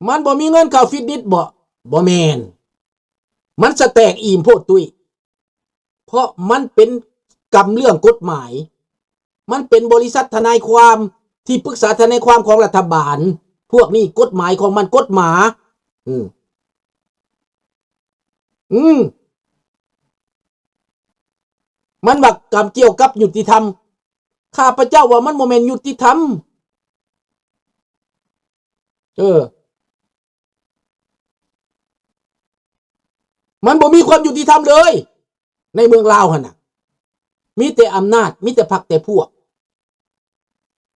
ມັນບໍ່ມີເງິນເຂົ້າຟິດນິດບໍ? ບໍ່ແມ່ນ. ມັນສະແຕກອີ່ມໂພດຕຸ້ຍ. ເພາະມັນເປັນກຳເລື່ອງກົດໝາຍ. ມັນເປັນບໍລິສັດທະນາຍຄວາມ ທີ່ປຶກສາທະນາຍຄວາມຂອງລັດຖະບານ. ພວກນີ້ກົດໝາຍຂອງມັນ ກົດໝາ. ອືມ. ອືມ. ມັນວ່າກຳກ່ຽວກັບຍຸຕິທຳ. ຂ້າພະເຈົ້າວ່າມັນບໍ່ແມ່ນຍຸຕິທຳ. ເອີ. ມັນບໍ່ມີຄວາມຍຸຕິທຳເລີຍ ໃນເມືອງລາວຫັ້ນນະ. ມີແຕ່ອຳນາດ, ມີແຕ່ພັກແຕ່ພວກ.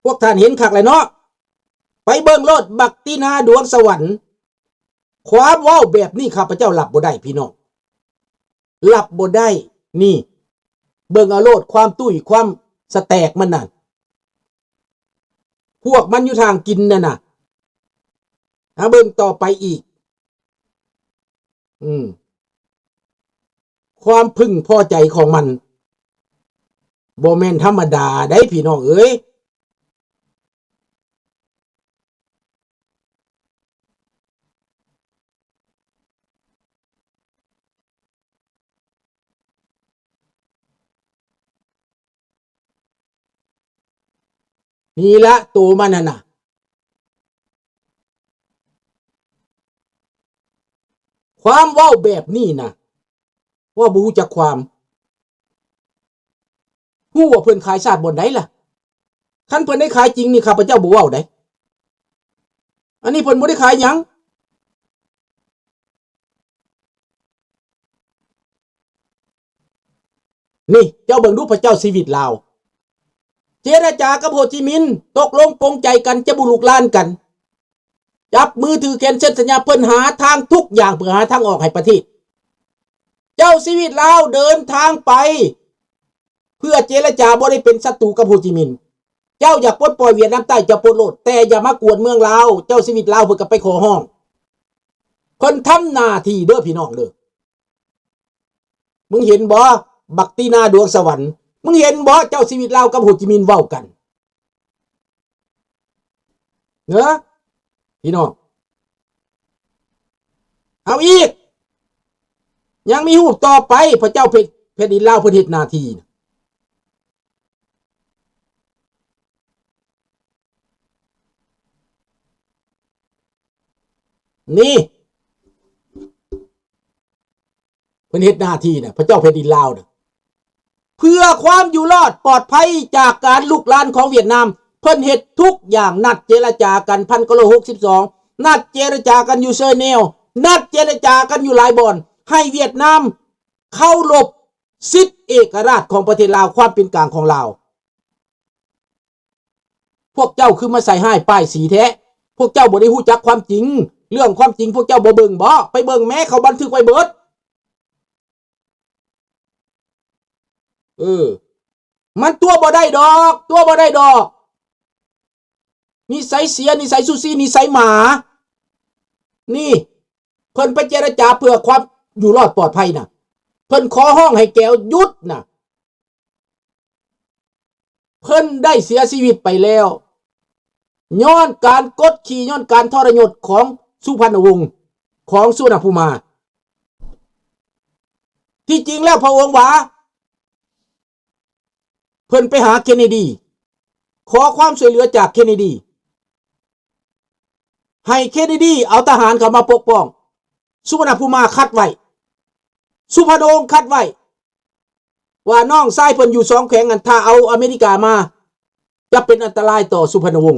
ພວກທ່ານເຫັນຄັກແລ້ວເນາະ. ໄປເບິ່ງໂລດ ບັກຕີນາດວງສະຫວັນ. ຄວາມເວົ້າແບບນີ້ຂ້າພະເຈົ້າຮັບບໍ່ໄດ້ ພີ່ນ້ອງ. ຮັບບໍ່ໄດ້. ນີ້ ເບິ່ງເອົາໂລດ ຄວາມຕຸ້ຍ ຄວາມສະແຕກມັນນັ້ນ. ພວກມັນຢູ່ທາງກິນນັ້ນນະ. ຫາເບິ່ງຕໍ່ໄປອີກ. ອືມ. ຄວາມເພິ່ງພໍໃຈຂອງມັນ ບໍ່ແມ່ນທຳມະດາໃດ ພີ່ນ້ອງເອີຍ. ນີ້ລະໂຕມັນຫັ້ນນະ. ຄວາມເວົ້າແບບນີ້ນະ ເວົ້າບໍ່ຮູ້ຈັກຄວາມ. ຮູ້ວ່າເພິ່ນຂາຍຊາດບ່ອນໃດລະ? ຄັນເພິ່ນໄດ້ຂາຍຈິງນີ້ ຂ້າພະເຈົ້າບໍ່ເວົ້າໃດ. ອັນນີ້ເພິ່ນບໍ່ໄດ້ຂາຍຫຍັງ. ນີ້ ເຈົ້າເບິ່ງດູ ພະເຈົ້າຊີວິດລາວ ເຈລະຈາກັບໂຮຈິມິນ ຕົກລົງປົງໃຈກັນ ຈະບໍ່ລຸກລານກັນ. ຈັບມືຖືແຂນເຊັນສັນຍາ ເພິ່ນຫາທາງທຸກຢ່າງເພື່ອຫາທາງອອກໃຫ້ປະເທດ. ເຈົ້າຊີວິດລາວເດີນທາງໄປເພື່ອເຈລະຈາ ບໍ່ໄດ້ເປັນສັດຕູກັບໂຮຈິມິນ. ເຈົ້າຢາກປົດປ່ອຍຫວຽດນາມໃຕ້ ເຈົ້າປົດໂລດ, ແຕ່ຢ່າມາກວນເມືອງລາວ. ເຈົ້າຊີວິດລາວເພິ່ນກໍໄປຂໍຮ້ອງ. ເພິ່ນທຳໜ້າທີ່ເດີ ພີ່ນ້ອງເດີ. ມຶງເຫັນບໍ່ ບັກຕີນາດວງສະຫວັນ? ມຶງເຫັນບໍ່ ເຈົ້າຊີວິດລາວກັບໂຮຈິມິນເວົ້າກັນ? ເນາະ ພີ່ນ້ອງ. ເອົາອີກ ຍັງມີຮູບຕໍ່ໄປ ພະເຈົ້າເພັດ ແຜ່ນດິນລາວເພິ່ນເຮັດໜ້າທີ່. ນີ້ ເພິ່ນເຮັດໜ້າທີ່ນະ ພະເຈົ້າແຜ່ນດິນລາວນະ ເພື່ອຄວາມຢູ່ລອດປອດໄພຈາກການລຸກລານຂອງຫວຽດນາມ. ເພິ່ນເຮັດທຸກຢ່າງ ນັດເຈລະຈາກັນ ພັນເກົ້າຮ້ອຍຫົກສິບສອງ ນັດເຈລະຈາກັນຢູ່ເຊີແນວ ນັດເຈລະຈາກັນຢູ່ຫຼາຍບ່ອນ ໃຫ້ຫວຽດນາມເຄົາລົບສິດເອກະລາດຂອງປະເທດລາວ ຄວາມເປັນກາງຂອງລາວ. ພວກເຈົ້າຄືມາໃສ່ຮ້າຍປ້າຍສີແທ້? ພວກເຈົ້າບໍ່ໄດ້ຮູ້ຈັກຄວາມຈິງ. ເລື່ອງຄວາມຈິງພວກເຈົ້າບໍ່ເບິ່ງບໍ? ໄປເບິ່ງແມ້ ເຂົາບັນທຶກໄວ້ເບິດ. ເອີ ມັນຕົວະບໍ່ໄດ້ດອກ, ຕົວະບໍ່ໄດ້ດອກ. ນິໄສເສຍ, ນິໄສຊູຊີ, ນິໄສໝາ. ນີ້ ເພິ່ນໄປເຈລະຈາເພື່ອຄວາມຢູ່ລອດປອດໄພນະ. ເພິ່ນຂໍຮ້ອງໃຫ້ແກວຢຸດນະ. ເພິ່ນໄດ້ເສຍຊີວິດໄປແລ້ວ ຍ້ອນການກົດຂີ່, ຍ້ອນການທໍລະຍົດຂອງສຸພັນນະວົງ, ຂອງສຸວັນນະພູມາ. ທີ່ຈິງແລ້ວພະອົງວ່າ ເພິ່ນໄປຫາເຄເນດີ ຂໍຄວາມຊ່ວຍເຫຼືອຈາກເຄເນດີ ໃຫ້ເຄເນດີເອົາທະຫານເຂົ້າມາປົກປ້ອງ. ສຸວັນນະພູມາຂັດໄວ້, ສຸພັນນະວົງຂັດໄວ້ ວ່ານ້ອງຊາຍເພິ່ນຢູ່ສອງແຂວງນັ້ນ ຖ້າເອົາອາເມລິກາມາ ຈະເປັນອັນຕະລາຍຕໍ່ສຸພັນນະວົງ.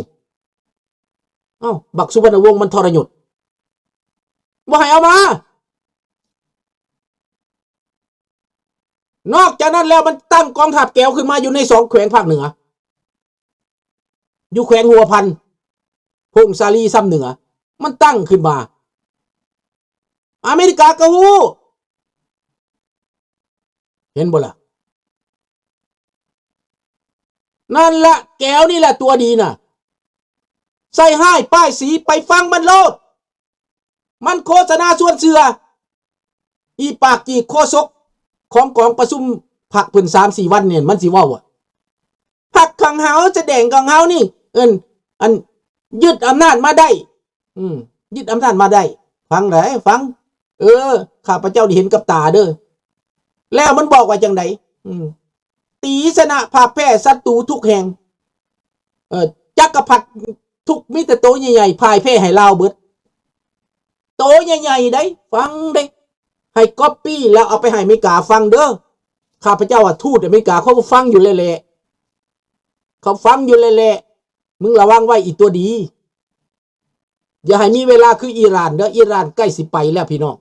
ເອົ້າ ບັກສຸພັນນະວົງມັນທໍລະຍົດ ບໍ່ໃຫ້ເອົາມາ. ນອກຈາກນັ້ນແລ້ວ ມັນຕັ້ງກອງທັບແກວຂຶ້ນມາຢູ່ໃນສອງແຂວງພາກເໜືອ ຢູ່ແຂວງຫົວພັນ, ຜົ້ງສາລີຊຳເໜືອ ມັນຕັ້ງຂຶ້ນມາ. ອາເມລິກາກໍຮູ້ ເຫັນບໍ່ລະ? ນັ້ນລະ ແກວນີ້ລະຕົວດີນະ ໃສ່ຮ້າຍປ້າຍສີ ໄປຟັງມັນໂລດ. ມັນໂຄສະນາຊວນເຊື່ອ. ອີປາກຈີກໂຄສົກຂອງກອງປະຊຸມພັກເພິ່ນສາມສີ່ວັນນີ້ ມັນຊິເວົ້າວ່າ ພັກຂອງເຮົາ ສະແດງຂອງເຮົານີ້ ເອີ້ນ ອັນ ຍຶດອຳນາດມາໄດ້ ອືມ ຍຶດອຳນາດມາໄດ້. ຟັງເດີ ຟັງ. ເອີ ຂ້າພະເຈົ້າໄດ້ເຫັນກັບຕາເດີ. ແລ້ວມັນບອກວ່າຈັ່ງໃດ? ອືມ ຕີຊະນະພາກແພ້ສັດຕູທຸກແຫ່ງ. ເອີ ຈັກກະພັດທຸກ ມີແຕ່ໂຕໃຫຍ່ໆ ພ່າຍແພ້ໃຫ້ລາວເບິດ. ໂຕໃຫຍ່ໆ ໃດ໋ ຟັງເດ້. ໃຫ້ກັອບປີ້ແລ້ວເອົາໄປໃຫ້ອາເມລິກາຟັງເດີ. ຂ້າພະເຈົ້າວ່າ ທູດອາເມລິກາເຂົາກໍຟັງຢູ່ແລ້ວແຫຼະ. ເຂົາຟັງຢູ່ແລ້ວແຫຼະ. ມຶງລະວັງໄວ້ອີກຕົວະດີ. ຢ່າໃຫ້ມີເວລາຄືອີຣານເດີ. ອີຣານໃກ້ຊິໄປແລ້ວພີ່ນ້ອງ.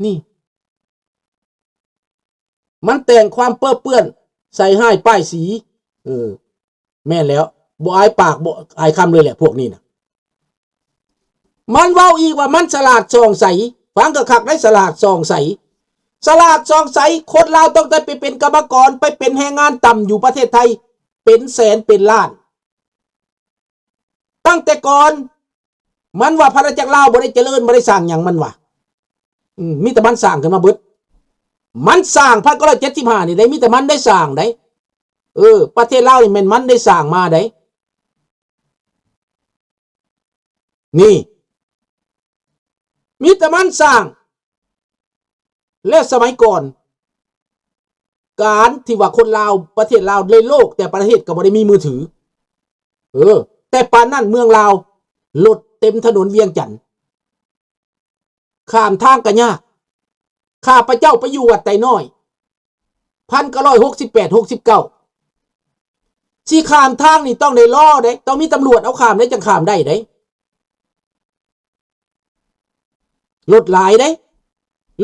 ນີ້ ມັນແຕ່ງຄວາມເປິເປື້ອນ ໃສ່ຮ້າຍປ້າຍສີ. ເອີ ແມ່ນແລ້ວ. ບໍ່ອາຍປາກ ບໍ່ອາຍຄຳເລີຍແຫຼະພວກນີ້ນະ. ມັນເວົ້າອີກວ່າມັນສະຫຼາດສ່ອງໃສ. ຟັງຄັກໆ ໄດ້ ສະຫຼາດສ່ອງໃສ. ສະຫຼາດສ່ອງໃສ. ຄົນລາວຕັ້ງແຕ່ໄປເປັນກຳມະກອນ ໄປເປັນແຮງງານຕ່ຳຢູ່ປະເທດໄທ ເປັນແສນເປັນລ້ານ. ຕັ້ງແຕ່ກ່ອນ ມັນວ່າອານາຈັກລາວບໍ່ໄດ້ຈະເລີນ ບໍ່ໄດ້ສ້າງຫຍັງ ມັນວ່າ. ອືມ ມີແຕ່ມັນສ້າງຂຶ້ນມາເບິດ. ມັນສ້າງ ພັນເກົ້າຮ້ອຍເຈັດສິບຫ້າ ນີ້ໄດ໋ ມີແຕ່ມັນໄດ້ສ້າງໄດ໋. ເອີ ປະເທດລາວນີ້ແມ່ນມັນໄດ້ສ້າງມາໄດ໋. ນີ້ ມີແຕ່ມັນສ້າງ. ແລ້ວສະໄໝກ່ອນ ການທີ່ວ່າຄົນລາວ ປະເທດລາວ ໃນໂລກແຕ່ລະປະເທດກໍບໍ່ໄດ້ມີມືຖື. ເອີ ແຕ່ປານນັ້ນເມືອງລາວ ລົດເຕັມຖະໜົນວຽງຈັນ ຂ້າມທາງກໍຍາກ. ຂ້າພະເຈົ້າໄປຢູ່ວັດໄຕນ້ອຍ ພັນເກົ້າຮ້ອຍຫົກສິບແປດ ຫົກສິບເກົ້າ ຊິຂ້າມທາງນີ້ຕ້ອງໄດ້ລໍເດ້ ຕ້ອງມີຕຳຫຼວດເອົາຂ້າມເດ້ ຈັ່ງຂ້າມໄດ້ເດ້. ລົດຫຼາຍເດ້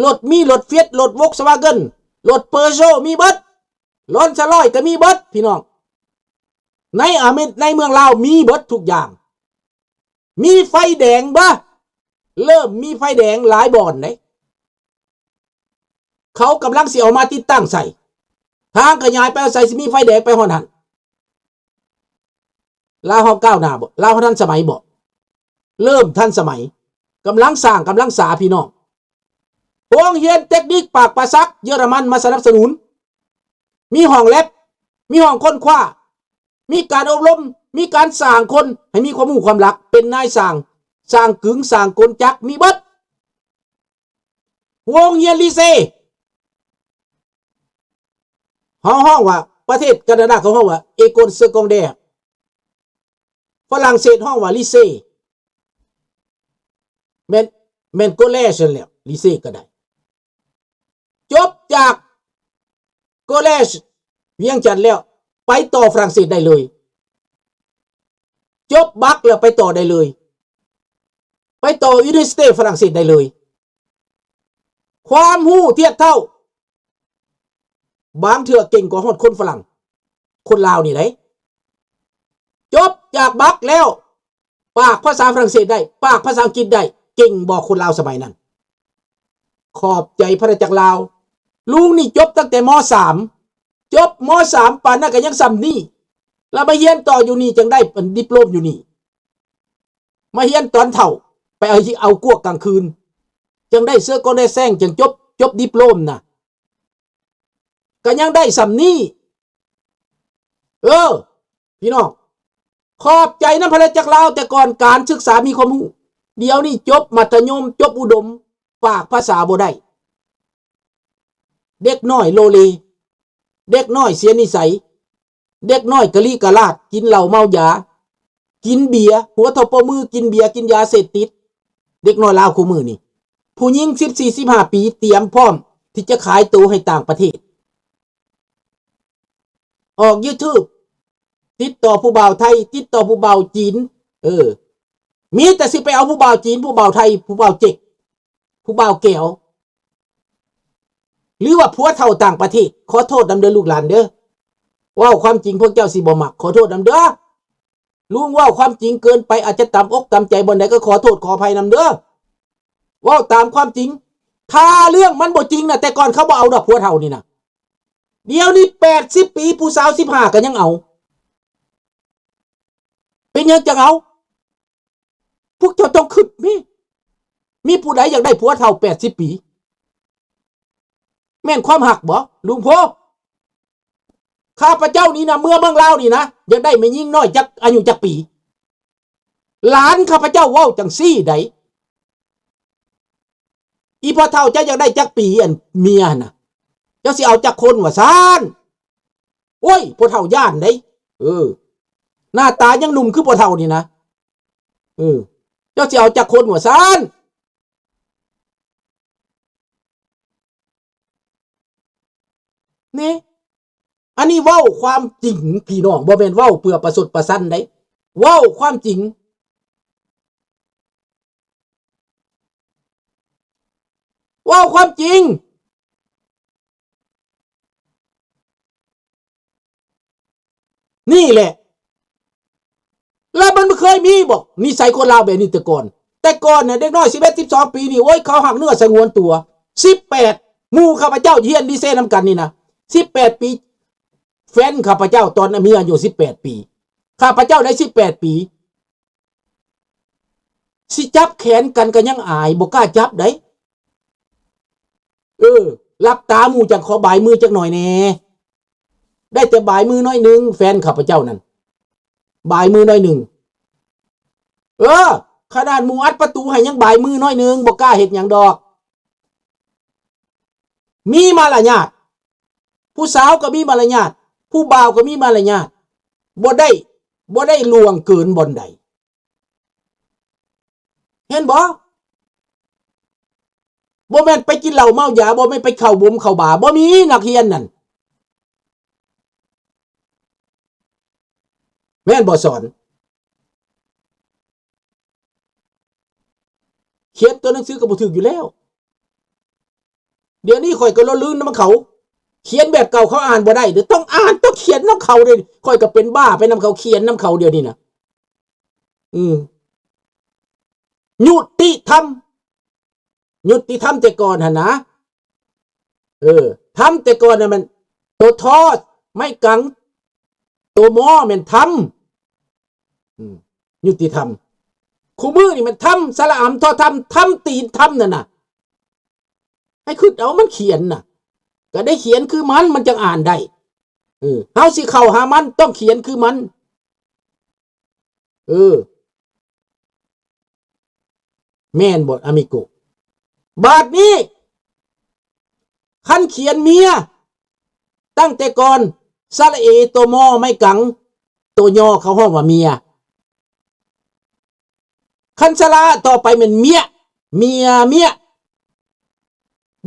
ລົດມີ ລົດຟຽດ ລົດໂຟກສະວາເກີນ ລົດເປີໂຊ ມີເບິດ ຣອນຊະຣອຍກໍມີເບິດ ພີ່ນ້ອງ. ໃນອາເມ ໃນເມືອງລາວມີເບິດທຸກຢ່າງ. ມີໄຟແດງບໍ່? ເລີ່ມມີໄຟແດງຫຼາຍບ່ອນເດ້. ເຂົາກຳລັງຊິເອົາມາຕິດຕັ້ງໃສ່ ທາງຂະຫຍາຍໄປເອົາໃສ່ ຊິມີໄຟແດງໄປຮອດຫັ້ນ. ລາວເຮົາກ້າວໜ້າບໍ່? ລາວເຮົາທັນສະໄໝບໍ່? ເລີ່ມທັນສະໄໝ ກຳລັງສ້າງ ກຳລັງສາ ພີ່ນ້ອງ. ໂຮງຮຽນເຕັກນິກປາກປາສັກ ເຢຍລະມັນມາສະໜັບສະໜູນ ມີຫ້ອງແລັບ ມີຫ້ອງຄົ້ນຄວ້າ ມີການອົບຮົມ ມີການສ້າງຄົນໃຫ້ມີຄວາມຮູ້ຄວາມລັກ ເປັນນາຍຊ່າງ ຊ່າງກຶງ ຊ່າງກົນຈັກ ມີເບິດ. ໂຮງຮຽນລີເຊ ເຮົາຮ້ອງວ່າ ປະເທດການາດາເຂົາຮ້ອງວ່າ ເອໂກນເຊີກອງແດ ຝຣັ່ງເສດຮ້ອງວ່າ ລີເຊ ແມ່ນ ແມ່ນໂກແລຊນັ້ນແຫຼະ ລີເຊກໍໄດ້. ຈົບຈາກໂກແລຊວຽງຈັນແລ້ວ ໄປຕໍ່ຝຣັ່ງເສດໄດ້ເລີຍ. ຈົບບັກແລ້ວໄປຕໍ່ໄດ້ເລີຍ ໄປຕໍ່ University ຝຣັ່ງເສດໄດ້ເລີຍ. ຄວາມຮູ້ທຽບເທົ່າ ບາງເທື່ອເກັ່ງກວ່າຮອດຄົນຝຣັ່ງ ຄົນລາວນີ້ໃດ໋. ຈົບຈາກບັກແລ້ວ ປາກພາສາຝຣັ່ງເສດໄດ້ ປາກພາສາອັງກິດໄດ້ ເກັ່ງບໍ່ຄົນລາວສະໄໝນັ້ນ? ຂອບໃຈພານາຈັກລາວ. ລຸງນີ້ຈົບຕັ້ງແຕ່ ມ.ສາມ ຈົບ ມ.ສາມ ປານນັ້ນກໍຍັງສ່ຳນີ້ ແລ້ວມາຮຽນຕໍ່ຢູ່ນີ້ ຈັ່ງໄດ້ດິບໂລມຢູ່ນີ້ ມາຮຽນຕອນເຖົ້າ ໄປເອົາ ເອົາກວກກາງຄືນ ຈັ່ງໄດ້ເສື້ອກອງແດແຊງ ຈັ່ງຈົບ ຈົບດິບໂລມນະ ກໍຍັງໄດ້ສ່ຳນີ້. ເອີ ພີ່ນ້ອງ ຂອບໃຈນຳພານາຈັກລາວ. ແຕ່ກ່ອນການສຶກສາມີຄວາມຮູ້ ດຽວນີ້ຈົບມັດທະຍົມ ຈົບອຸດົມ ປາກພາສາບໍ່ໄດ້ ເດັກນ້ອຍໂລເລ ເດັກນ້ອຍເສຍນິໄສ ເດັກນ້ອຍກະລີກະລາດ ກິນເຫຼົ້າເມົາຢາ ກິນເບຍ ຫົວເທົ່າປະມື ກິນເບຍ ກິນຢາເສບຕິດ. ເດັກນ້ອຍລາວຄູ່ມື້ນີ້ ຜູ້ຍິງສິບສີ່ ສິບຫ້າປີ ຕຽມພ້ອມທີ່ຈະຂາຍໂຕໃຫ້ຕ່າງປະເທດ ອອກ YouTube ຕິດຕໍ່ຜູ້ບ່າວໄທ ຕິດຕໍ່ຜູ້ບ່າວຈີນ ເອີ ມີແຕ່ຊິໄປເອົາຜູ້ບ່າວຈີນ ຜູ້ບ່າວໄທ ຜູ້ບ່າວເຈັກ ຜູ້ບ່າວແກວ ຫຼືວ່າຜົວເຖົ້າຕ່າງປະເທດ. ຂໍໂທດນຳເດີລູກຫຼານເດີ ເວົ້າຄວາມຈິງພວກເຈົ້າຊິບໍ່ມັກ ຂໍໂທດນຳເດີ. ລຸງເວົ້າຄວາມຈິງເກີນໄປ ອາດຈະຕຳອົກຕຳໃຈບ່ອນໃດ ກໍຂໍໂທດຂໍອະໄພນຳເດີ ເວົ້າຕາມຄວາມຈິງ. ຖ້າເລື່ອງມັນບໍ່ຈິງນະ ແຕ່ກ່ອນເຂົາບໍ່ເອົາດອກຜົວເຖົ້ານີ້ນະ ດຽວນີ້ແປດສິບປີ ຜູ້ສາວສິບຫ້າກໍຍັງເອົາ. ເປັນຫຍັງຈັ່ງເອົາ? ພວກເຈົ້າຕ້ອງຄິດ ມີ ມີຜູ້ໃດຢາກໄດ້ຜົວເຖົ້າແປດສິບປີ? ແມ່ນຄວາມຮັກບໍ່ ລຸງໂພ? ຂ້າພະເຈົ້ານີ້ນະ ເມືອເມືອງລາວນີ້ນະ ຢາກໄດ້ແມ່ຍິງນ້ອຍຈັກ ອາຍຸຈັກປີ? ຫຼານຂ້າພະເຈົ້າເວົ້າຈັ່ງຊີ້ໃດ໋. ອີພໍ່ເຖົ້າ ເຈົ້າຢາກໄດ້ຈັກປີ ອັນເມຍຫັ້ນນະ? ເຈົ້າຊິເອົາຈັກຄົນວ່າຊັ້ນ? ໂອ້ຍ ພໍ່ເຖົ້າຢ້ານເດ້. ເອີ ໜ້າຕາຍັງໜຸ່ມຄືພໍ່ເຖົ້ານີ້ນະ. ເອີ ເຈົ້າຊິເອົາຈັກຄົນວ່າຊັ້ນ? ນີ້ ອັນນີ້ເວົ້າຄວາມຈິງພີ່ນ້ອງ, ບໍ່ແມ່ນເວົ້າເພື່ອປະຊົດປະຊັນໃດ໋, ເວົ້າຄວາມຈິງ, ເວົ້າຄວາມຈິງ. ນີ້ແຫຼະ ແລ້ວມັນເຄີຍມີບໍ່ ນິໄສຄົນລາວແບບນີ້ແຕ່ກ່ອນ? ແຕ່ກ່ອນນະ ເດັກນ້ອຍສິບເອັດ ສິບສອງປີນີ້ ໂອ້ຍ ເຂົາຮັກເນື້ອສະຫງວນຕົວ. ສິບແປດ ໝູ່ຂ້າພະເຈົ້າຮຽນລິເຊນຳກັນນີ້ນະ ສິບແປດປີ ແຟນຂ້າພະເຈົ້າຕອນມີອາຍຸສິບແປດປີ ຂ້າພະເຈົ້າໄດ້ສິບແປດປີ ຊິຈັບແຂນກັນກໍຍັງອາຍ ບໍ່ກ້າຈັບໃດ໋. ເອີ ຫຼັບຕາໝູ່ຈັ່ງຂໍບາຍມືຈັກໜ່ອຍແດ່. ໄດ້ແຕ່ບາຍມືໜ້ອຍໜຶ່ງ ແຟນຂ້າພະເຈົ້ານັ້ນ ບາຍມືໜ້ອຍໜຶ່ງ. ເອີ ຂະໜາດໝູ່ອັດປະຕູໃຫ້ຍັງບາຍມືໜ້ອຍໜຶ່ງ ບໍ່ກ້າເຮັດຫຍັງດອກ. ມີມາລະຍາດ, ຜູ້ສາວກໍມີມາລະຍາດ, ຜູ້ບ່າວກໍມີມາລະຍາດ, ບໍ່ໄດ້ ບໍ່ໄດ້ລ່ວງເກີນບ່ອນໃດ. ເຫັນບໍ່? ບໍ່ແມ່ນໄປກິນເຫຼົ້າເມົາຢາ, ບໍ່ແມ່ນໄປເຂົ້າບົມເຂົ້າບາ, ບໍ່ມີນັກຮຽນນັ້ນ. ແມ່ນບໍ່ສອນ? ຂຽນຕົວໜັງສືກໍບໍ່ຖືກຢູ່ແລ້ວ. ດຽວນີ້ຂ້ອຍກໍລະລຶນນຳເຂົາ, ຂຽນແບບເກົ່າເຂົາອ່ານບໍ່ໄດ້ເດ້, ຕ້ອງອ່ານ ຕ້ອງຂຽນນຳເຂົາເດ້. ຂ້ອຍກໍເປັນບ້າໄປນຳເຂົາ, ຂຽນນຳເຂົາດຽວນີ້ນະ. ອືມ ຍຸຕິທຳ, ຍຸຕິທຳແຕ່ກ່ອນຫັ້ນນະ. ເອີ ທຳແຕ່ກ່ອນນະ ມັນໂຕ ທ ໄມ້ກັງ ໂຕ ມ ແມ່ນທຳ. ອືມ ຍຸຕິທຳ. ຄູ່ມື້ນີ້ມັນທຳ ສະຫຼະອຳ ທໍ ທຳ ທຳຕີນທຳນັ້ນນະ. ໃຫ້ຄິດເອົາ ມັນຂຽນນະ ກໍໄດ້ຂຽນຄືມັນ ມັນຈັ່ງອ່ານໄດ້. ເອີ ເຮົາຊິເຂົ້າຫາມັນ ຕ້ອງຂຽນຄືມັນ. ເອີ ແມ່ນບໍ່ ອາມິໂກ? ບາດນີ້ ຄັນຂຽນເມຍ ຕັ້ງແຕ່ກ່ອນ ສະຫຼະເອ ໂຕ ມ ໄມ້ກັງ ໂຕ ຍ ເຂົາຮ້ອງວ່າເມຍ. ຄັນສະຫຼະອະຕໍ່ໄປແມ່ນເມຍ, ເມຍ, ເມຍ.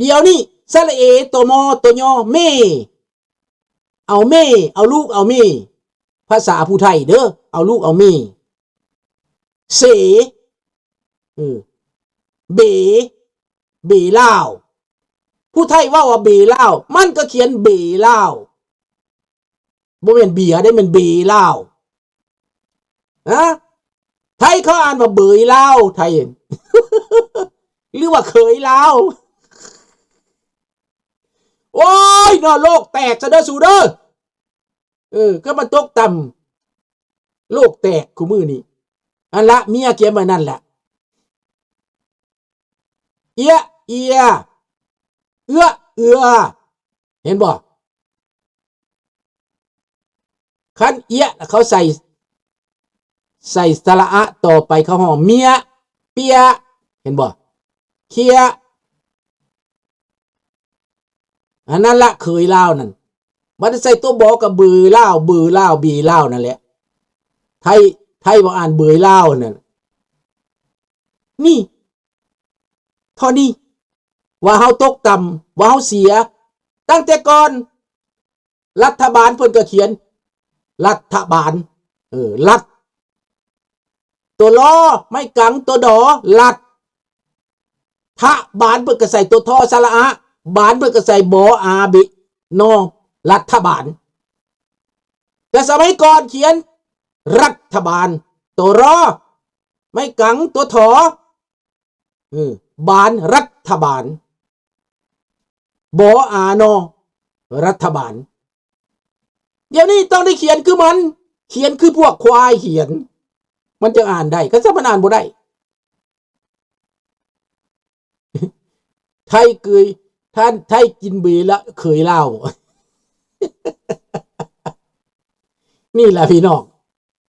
ດຽວນີ້ ສະຫຼະເອ ໂຕ ມ ໂຕ ຍ ເມ. ເອົາເມ, ເອົາລູກເອົາເມ. ພາສາຜູ້ໄທເດີ, ເອົາລູກເອົາເມ. ເສ, ເອີ, ເບ, ເບລາວ. ຜູ້ໄທເວົ້າວ່າເບລາວ, ມັນກໍຂຽນເບລາວ. ບໍ່ແມ່ນເບຍເດ້, ແມ່ນເບລາວ. ຮະ? ໄທເຂົາອ່ານວ່າເບຍລາວ, ໄທ ຫຼືວ່າເຂີຍລາວ. ໂອ້ຍເນາະ, ໂລກແຕກຊະເດີສູເດີ. ເອີ, ກໍມາຕົກຕ່ຳ ໂລກແຕກຄູ່ມື້ນີ້. ອັນລະ ເມຍກຽມໄວ້ນັ້ນລະ. ເອຍ, ເອຍ, ເອືອ, ເອືອ. ເຫັນບໍ່? ຄັນເອຍ ເຂົາໃສ່ ໃສ່ສະຫຼະອະຕໍ່ໄປ ເຂົາຮ້ອງເມຍ, ເປຍ. ເຫັນບໍ່? ເຄຍ. ອັນນັ້ນລະເຂີຍລາວນັ້ນ. ບັດໃສ່ຕົວ ບ ກໍເບຍລາວ, ເບຍລາວ, ເບຍລາວນັ້ນແຫຼະ. ໄທ ໄທບໍ່ອ່ານເບຍລາວນັ້ນ. ນີ້ ເທົ່ານີ້ ວ່າເຮົາຕົກຕ່ຳ, ວ່າເຮົາເສຍ. ຕັ້ງແຕ່ກ່ອນ ລັດຖະບານເພິ່ນກໍຂຽນລັດຖະບານ, ເອີ, ລັດ. ຕົວ ລ ໄມ້ກັງ, ຕົວ ດ ລັດ. ຖະບານ ເພິ່ນກໍໃສ່ຕົວ ທ ສະຫຼະອະ, ບານ ເພິ່ນກໍໃສ່ ບ ອາ ເບ ນ ລັດຖະບານ. ແຕ່ສະໄໝກ່ອນຂຽນລັດຖະບານ, ຕົວ ຣ ໄມ້ກັງ, ຕົວ ຖ ເອີ ບານ, ລັດຖະບານ, ບ ອາ ນ ລັດຖະບານ. ດຽວນີ້ຕ້ອງໄດ້ຂຽນຄືມັນ, ຂຽນຄືພວກຄວາຍຂຽນ, ມັນຈຶ່ງອ່ານໄດ້, ຄັນຊັ້ນມັນອ່ານບໍ່ໄດ້. ໄທເຄີຍ ທ່ານ ໄທກິນເບລະເຂີຍລາວ. ນີ້ລະພີ່ນ້ອງ,